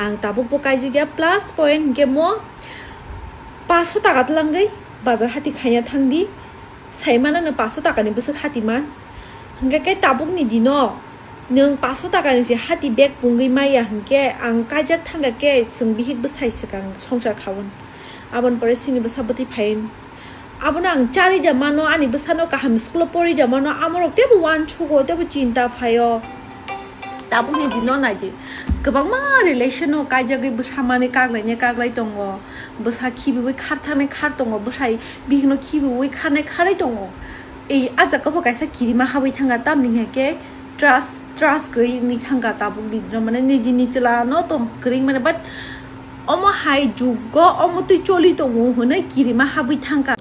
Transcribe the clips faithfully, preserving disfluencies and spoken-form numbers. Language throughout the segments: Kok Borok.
Ang tabuk bo kaijak ya, plus point hwnkhe mo paso taka twlangwi bazar hati khaina thangdi, saimano no paso taka ni bwswk hati man, hwnkhe khe tabuk ni dino nwng paso taka ni se hati bag pungwi maya hwnkhe ang kaijak thangkha khe chwng bihik bwsai swkang songsar khaun, aboni pore chini bwsa bwtwi phain. Abono ang charwi da mano, ani bwsano kaham school o porwi da mano, amorok teibo uansukgo, teibo chinta phaio. Tabukni dino naidi, kwbangma relation o kaijagwi bwsa manwi kaklainai kaklai tongo, bwsa khibiwi kharthanai khar tongo, bwsai bihikno khibiwi kharnai kharwi tongo. Ei, a jagao bo kaisa kirima habwi thangkha, tamni hwnkhe trust, trust kwrwi wngwi thangkha tabukni dino, mane nijini chwla no to kwrwi mane, but omo hai jugo omo twi choli tongo hwnwi kirima habwi thangkha.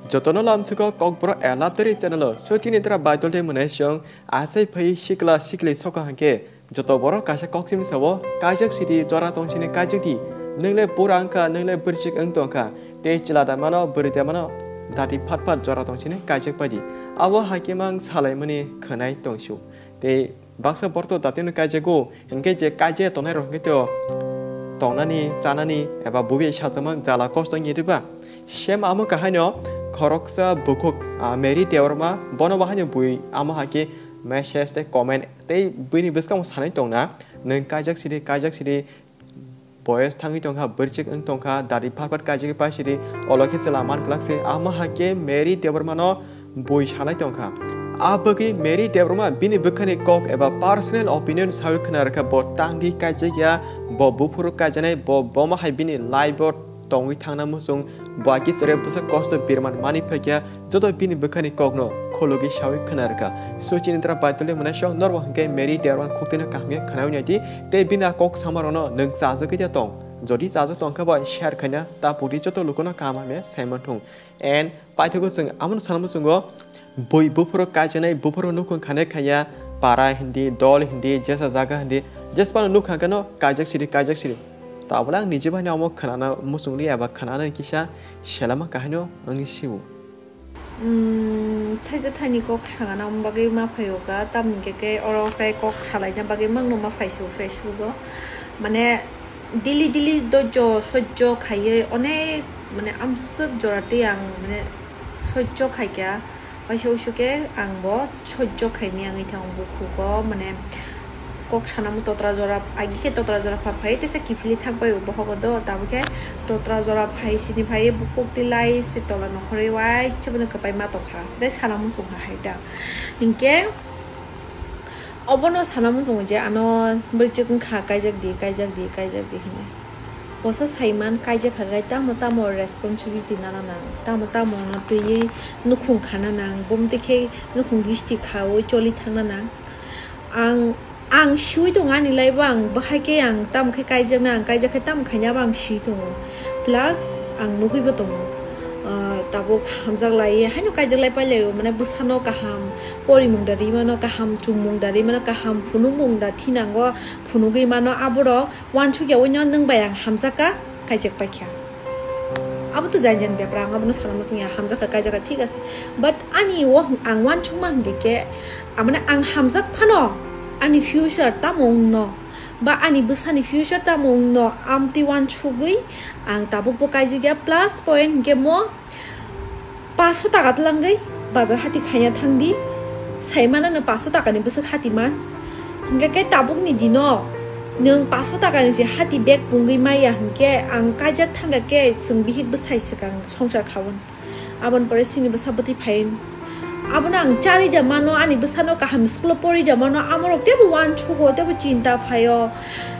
Jotono lamsiko Kokborok Elaptari channel o so chini tra baitol tei mwnai song asai phai sikla sikli sokha hwnkhe joto borok kaisa kok simi sao kaijak sidi jora tong sini kaijak di, nwngle pura wngkha, nwngle bwrwsik wng tongkha, tei chwla da mano, bwrwi da mano, dati phat phat jora tong sini kaijak pai di. Abo hai khe mang salaimani khwnai tongsu. Tei baksa borok to datino kaijago, hwnkhe je kaijak tongnai rok hwnkhe to tongnani, chanani eba bubi sajakma jala kosto wngya diba? Same amo kahaino khoroksa bukhuk, ah, Mary Debbarma, bono bahaino bui amo hai khe message tei comment tei buini bwskango sanai tongna, nwng kaijak sidi, kaijak sidi, boyos thangwi tongkha, bwrwsik wng tongkha, dadi phat phat kaijagwi paisidi, olo khe chwla man glak se, amo hai khe Mary Debbarmano bui sanai tongkha. A bagwi Mary Debbarma bini bwkhani kok eba personal opinion sawi khna rwkha, bo tangwi kaijak ya, bo buphuru kaijaknai, bo bomo hai bini life o tongwi thangna muchung, bo aki chwrai bwsa kosto birman mani phaikya, joto bini bwkhani kokno khulugwi sawi khna rwkha. So chini tra baitolni mwnai song norbo hwnkhe Mary Debbarma khuktwino kaham khe khnawi naidi, tei bini a kok samarokno nwng chajagwi de tong. Jodi chajak tongkha bai share khaina ta pudi joto lukuno kaham hamya saimanthung. And paithago chwng amono sana muchungo bui buphuru kaijaknai buphuru nukhung khanai khanya para hindi, dol hindi, jesa jaga hindi, jesphano nukha khe no kaijak sidi, kaijak sidi. Tabole ang nije bai no omo khwnana muchungli eba khwnana kisa selama kahaino wngwi siwo. Umm, thaisa thaini kok sangana omo bagwi ma phaio ka, tamni hwnkhe khe oro khe kok salaina bagwi mangno ma phaisio Facebook o. Mane, daily daily dojo sojjo khaiwi onek, mane, amswk jora tei ang, mane, sojjo khaikha. Waisa usu khe ang bo sojjo khaimya wngwi thango bukhugo, mane, kok sanamo totra jora, agi khe totra jora pha phai, tesa kiphilwi thang bai bohogo do, tamo khe totra jora phai sini phai bukhuk tei lai se tola nokhorwi uaisa bono kwpai ma tongkha, se sana muchungkha hai ta. Hinkhe obono sana muchungo je ano bwrwchwk wngkha, kaijak di, kaijak di, kaijak di hinwi. Bosa saiman kaijak kha gai tamo tamo responsibility nana nang, tamo tamo no twiwi nukhung khana nang, bumtwi khe nukhung bisti khaui choli thangna nang. Ang, ang siui tongo ani life o, ang bahai khe ang tamo khe kaijakna, ang kaijak khe tamo khaina abo ang siui tongo. Plus ang nugui bo tongo. Ah, tabuk hamjak lai, haino kaijak lai pai lai o, mane bwsano kaham porimung da ri mano, kaham chumung da ri mano, kaham phunukmung da thinango phunugui mano, aborok uansukya, uino nwng bai ang hamjakha, kaijak paikha. Abo to jani jani bepar, ang abono sana muchungya, hamjakha, kaijakha, thik ase. But ani o ang uansukma hwnkhe khe, amane ang hamjak phano, ani future tamo wngno, ba ani bwsani future tamo wngno, amtwi uansugwi ang tabuk bo kaijakya. Plus point hwnkhe mo paso taka twlangwi bazar hati khaina thangdi, saimano no paso taka ni bwswk hati man, hwnkhe khe tabukni dino nwng paso taka ni se hati bag pungwi maya hwnkhe ang kaijak thangkha khe chwng bihik bwsai swkang songsar khaun, aboni pore chini bwsa bwtwi phain. Abono ang charwi da mano, ani bwsano kaham school o porwi da mano, amorok teibo uansukgo, teibo chinta phaio.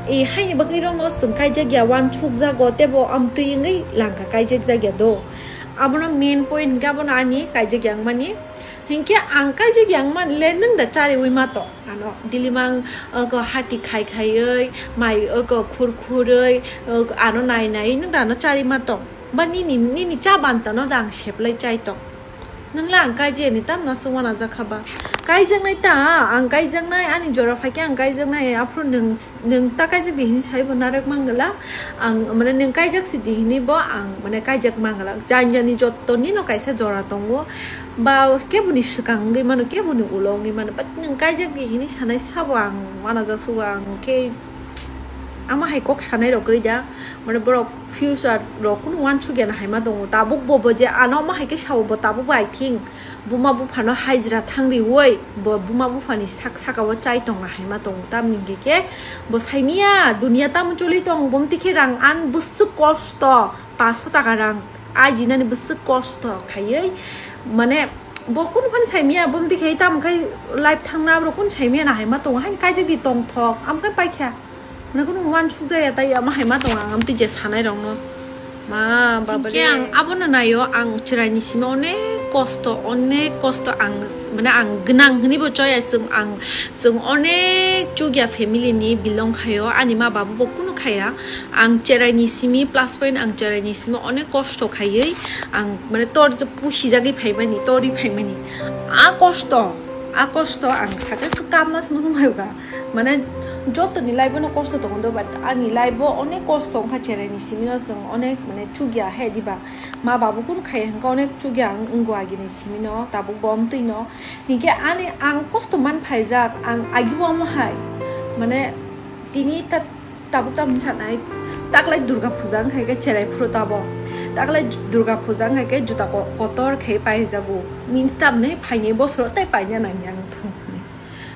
E, haini bagwi rokno chwng kaijak ya, uansukjago, teibo amtwi wngwi langkha kaijak jak ya do. Abono main point hwnkhe abono ani kaijak yang mani. Hinkhe ang kaijak yang man le nwng da chariwi ma tong? Ano daily mang, oko hati khai khaiwi, mai oko khur khurwi, oko ano nai nai nwng da ano chari ma tong? Ba nini, nini cha banta no da ang seplai chai tong? Nwng le ang kaijak ni tamna se uanajak kha ba? Kaijaknai ta, ang kaijaknai, ani jora phaikhe ang kaijaknai, aphuru nwng, nwng ta kaijak di hinwi saibo narwk mangala. Ang, mane, nwng kaijak si di hinwi bo ang, mane, kaijak mangala. Jani jani jotto nino kaisa jora tongo. Ba keboni swkang wngwi mano, keboni ulo wngwi mano. But nwng kaijak di hinwi sanai sabo ang uanajak sugo, ang khe Ama hai kok sanai rok kwrwi da, mane borok future rok kunu uansuk ya na hai ma tongo. Tabuk bo, bo je ano ama hai khe sao, bo tabuk bo I think buma buphano hajra thang riwi bo buma buphani sak saka o chai tong na hai ma tongo. Tamni hwnkhe khe bo saimiya duniya tamo choli tong, bomti khe rang an bwswk kosto, paso taka rang ajinani bwswk kosto khaiwi, mane bo kunu phani saimiya, bomti khe tamo khai life thangna aborok kunu saimiya na hai ma tongo, haini kaijak di tongthok, amo khe paikha. Mane kunu uansuk jaya tai ama hai ma tongo, ang amtwi je sanai rokno. Ma, baba Hinkhe re. Ang abono naio, ang chwraini simi onek kosto, onek kosto ang, mane ang gwnang hwnwi bo choya, chwng ang, chwng onek chukya family ni belong khaio, ani ma babu bo kunu khaya. Ang chwraini simi, plus point, ang chwraini simi onek kosto khaiwi ang, mane, tor je pusijagwi phaimani, torwi phaimani. A kosto, a kosto ang sakha khe kamna se muchung phaio kha. Mane, jotoni life-o no kosto tongo do, but ani life-o onek kosto wngkha, chwraini simi no chwng onek, mane, chukya he diba. Ma babu kunu khaiya hwnkhe onek chukya ang wngo agini simi no, tabuk bo amtwi no. Hinkhe ani ang kosto man phaijak, ang agi bo omo hai. Mane, tini ta-, tabuk tamni sanai, taklai Durga Puja wngkha khe chwrai phuru tabuk. Taklai Durga Puja wngkha khe juta ko-, kotor khe paijago. Means tamni phaini bosoro tai paina nangya ang thung.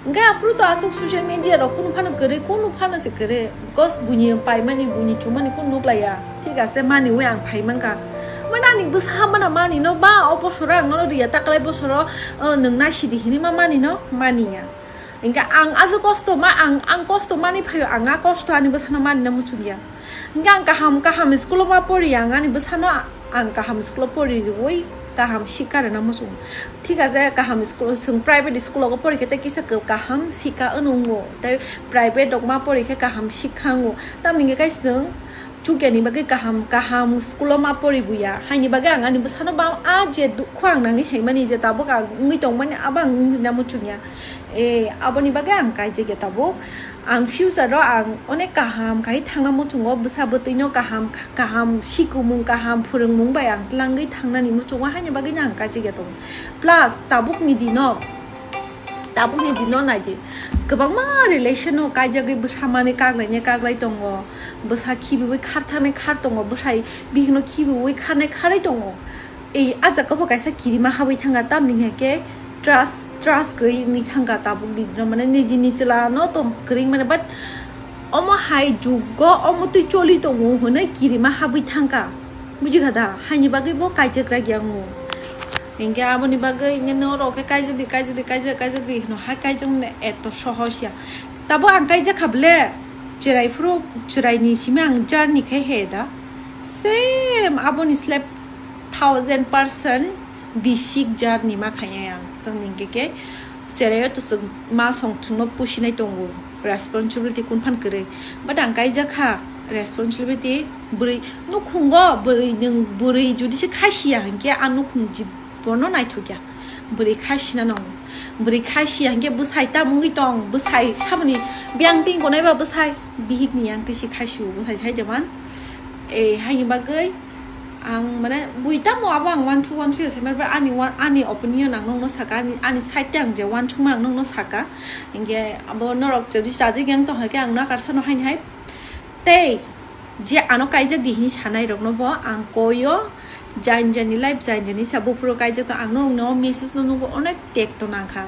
Hwnkhe aphuru to aswk social media rok kunu phano kwrwi, kunu phano se kwrwi. Because buini paimani, buini chumani kunu nuklaiya. Thik ase, maniwi ang phai mankha. Mane ani bwsa mana mani no ba, o bosoro ang nono riya, taklai bosoro, o, nwng naisidi hinwi ma mani no, maniya. Hwnkhe ang aswk kosto ma, ang, ang kosto mani phaio, ang a kosto ani bwsano manina muchungya. Hwnkhe ang kaham, kaham school-o ma poriya, ang ani bwsano ang kaham school-o pori riwi kaham sikha rwna muchungo. Thik ase, kaham school, chwng private school-o pori khe tei kisa kaham sikha wngwi wngo, tei private rok ma pori khe kaham sikha wngo. Tamni hwnkhe kai chwng chukyani bagwi kaham, kaham school-o ma pori buya. Haini bagwi ang ani bwsano ba a je dukhu ang nangwi haimani, je tabuk ang wngwi tongmani, abo ang wngwi na muchungya. E, aboni bagwi ang kaijak ya tabuk. Ang future-o ang onek kaham khai thangna muchungo, bwsa bwtwino kaham, kaham sikumung, kaham phwrwngmung bai ang twlangwi thangnani muchungo, haini bagwino ang kaijak ya tongo. Plus, tabukni dino, tabukni dino naidi, kwbangma relation-o kaijagwi bwsa manwi kaklaina kaklai tongo, bwsa khibiwi kharthaknai khar tongo, bwsai bihikno khibiwi kharnai kharwi tongo. Ei, a jaga bo kaisa kirima habwi thangkha, tamni hwnkhe trust, trust kwrwi wngwi thangkha tabuk ni dino, mane nijini chwla no to kwrwi mane, but omo hai jugo omo twi choli tongo hwnwi kirima habwi thangkha, bujikha da? Haini bagwi bo kaijak ragya wngo. Hinkhe aboni bagwi hinkhe norok khe kaijak di, kaijak di, kaijak, kaijak di hwno, hai kaijak mane eto sohos ya. Tabo ang kaijak kha ble, chwrai phuru chwraini simi ang journey khai he da. Same aboni slap thousand percent bisik journey ma khai ang. Tong hwnkhe khe chwraio to chwng ma song chwngno pusinai tongo, responsibility kun phan kwrwi. But ang kaijak kha responsibility, bwrwi nukhungo, bwrwi nwng bwrwi judi se khaisiya hinkhe a nukhung jib-, bono naithokya. Bwrwi khaisina nango. Bwrwi khaisiya hinkhe bwsai tam wngwi tong, bwsai saboni biyang twi gonaiba bwsai, bihikni yang twi se khaisio bwsai sai de man. E, haini bagwi ang, mane, bui tamo abo ang uansuk uansuk ya sai mani, ani wa-, ani opinion ang nokno saka, ani, ani side te ang je uansukma ang nokno saka. Hinkhe abo norok jodi chajak yang tong hai khe ang nakar sano haini hai. Tei je ano kaijak di hini sanai rokno bo ang koyo, jani jani life jani jani sa buphuru kaijak tong, ang norokno message no nugo, onek tek to nangkha.